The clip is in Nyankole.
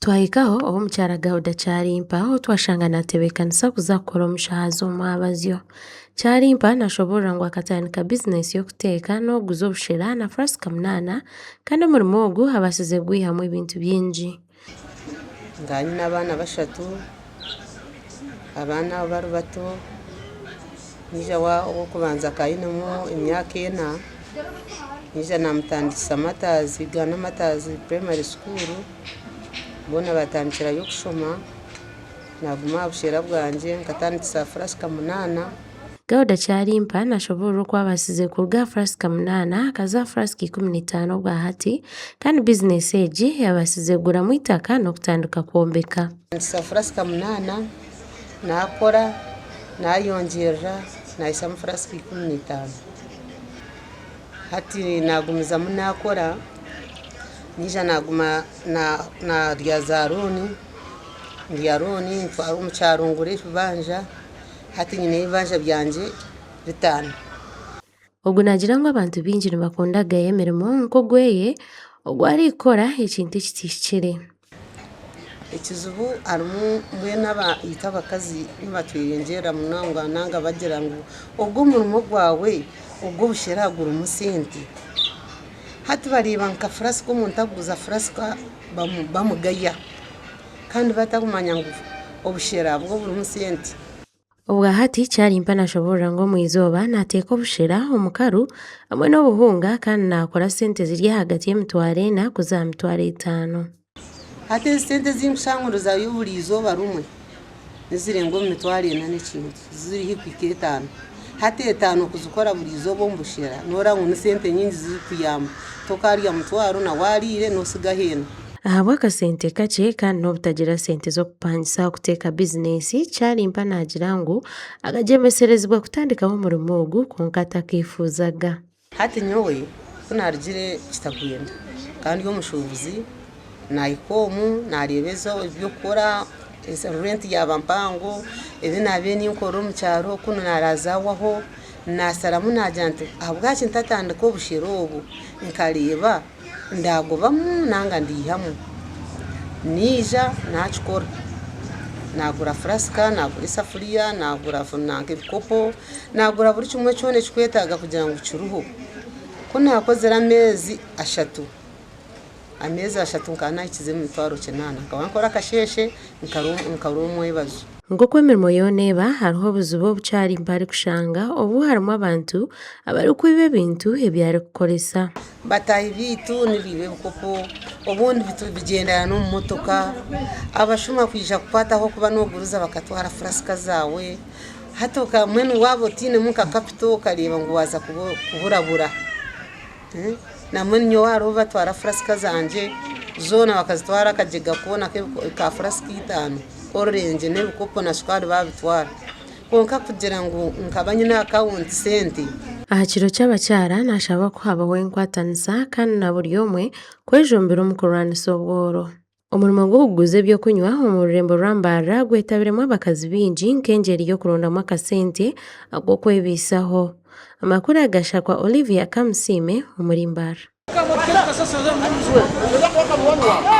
Twahikaho ow'omukyara Gauda Kyarimpa ou twashanga naatebeekanisa kuza kukora omu shaaha z'omwabazyo. Kyarimpa naashoboorora ngu akatandika bizinesi y'okuteeka n'okuguza obushera na furasika munaana kandi omurimo ogu abaasize kugwihamu ebintu bingi. Nkaba nyine abaana bashatu, abaana abo bari bato, ondiijo ow'okubanza akaba ainemu emyaka ena, naija naamutandikisa Mataazi, Uganda Mataazi Primary School, boona baatandikirayo kushoma, naaguma aha bushera bwangye nkatandikisa furasika munaana. Gauda Kyarimpa nashoboorora oku abaasize kuruga aha furasika munaana akaza aha furasika 15 obwa hati kandi bizinesi egi ebaasize kuguramu eitaka n'okutandika kwombeka. Ntandikisa furasika munaana, naakora, naayongyerera, naahisamu furasika 15. Hati naagumizamu naakora, naija naaguma naarya za rooni, ndya rooni ntwara omu kyaro ngura ebibanja. Hati nyine ebibanja byangye bitaano. Ogu naagira ngu abantu baingi nibakunda kugaya emirimo nk'ogweye ogu arikukora ekintu ekitahikire. Ekizibu harimu mbwenu itwe abakazi nibatweyengyerera munonga nanga bagira ngu ogu omurimo gwawe ogw'obushera gurimu sente. Hati bareeba nka furasika omuntu arikuguza furasika bamugaya. Kandi batakumanya ngu obushera bwo burimu sente. Obwa hati Kyarimpa nashoboorora ngu omu izooba nateeka obushera, omukaru hamwe n'obuhunga kandi nakora sente ziri ahagati y'emitwaro ena kuza aha mitwaro etaano. Hati ezi sente ezi nkushanguruzayo buri izooba rumwe nizirenga omu mitwaro ena n'ekintu, ziri haihi kuhika etaano. Hati etaano kuzikora buri izooba omu bushera noreeba ngu ni sente nyingi zirikuyamba, tokarya mutwaro na wariire nosigaho ena. Ahabw'akasente kakye kandi n'obutagira sente z'okupangisa kuteeka bizinesi, Kyarimpa naagira ngu akagyemeserezibwa kutandikaho omurimo ogu kwonka atakeefuuzaga. Hati nyowe ku naarugire Kitagwenda nkaba ndi omushuubuzi, naahika omu naareeba eby'okukora, renti yaaba mpango, ebi naabaire ninkora omu kyaro kunu naarazawaho, naasharamu naagira nti ahabwaki ntatandika obushera obu nkareeba Ndaagobamu nanga ndiihamu. Naija naakikora. Naagura furasika, naagura esafuriya, naagura nanka ebikopo, naagura buri kimwe kyona ekirikwetaaga kugira ngu kiriho. Ku naakozire ameezi ashatu, ameezi ashatu nkaba naahikize emitwaro kinaana. Nkaba nkora akasheeshe, nkara omwebazo. Nk'oku emirimo yoona eba, hariho obuzibu obu Kyarimpa arikushanga obu harimu abantu abarikwiba ebintu ebi arikukoresa. Bataahi baitu nibiiba ebikopo, obundi bigyendera n'omu motoka, abashuma kwija kukwata ahabw'okuba nooguriza bakatwara furasika zaawe, hati mbwenu waaba otainemu nka kapito okareeba ngu waaza kuburabura. Nambwenu nyowe hariho obu batwara furasika zangye zoona bakazitwara akagyega koona ka furasika itaano k'orurengye n'ebikopo na sukaari baabitwara. Kwonka kugira ngu nkaba nyine akawunti sente. Aha kiro ky'abakyara nashaba ku habaho enkwatanisa kandi na buri omwe kwejumbira omu kurwanisa obworo. Omurimo gw'okuguza eby'okunywa omu rurembo rwa Mbarara gwetabiremu abakazi baingi nk'engyeri y'okurondamu akasente ak'okwebaisaho. Amakuru agashakwa Olivia Kamusiime omuri Mbarara.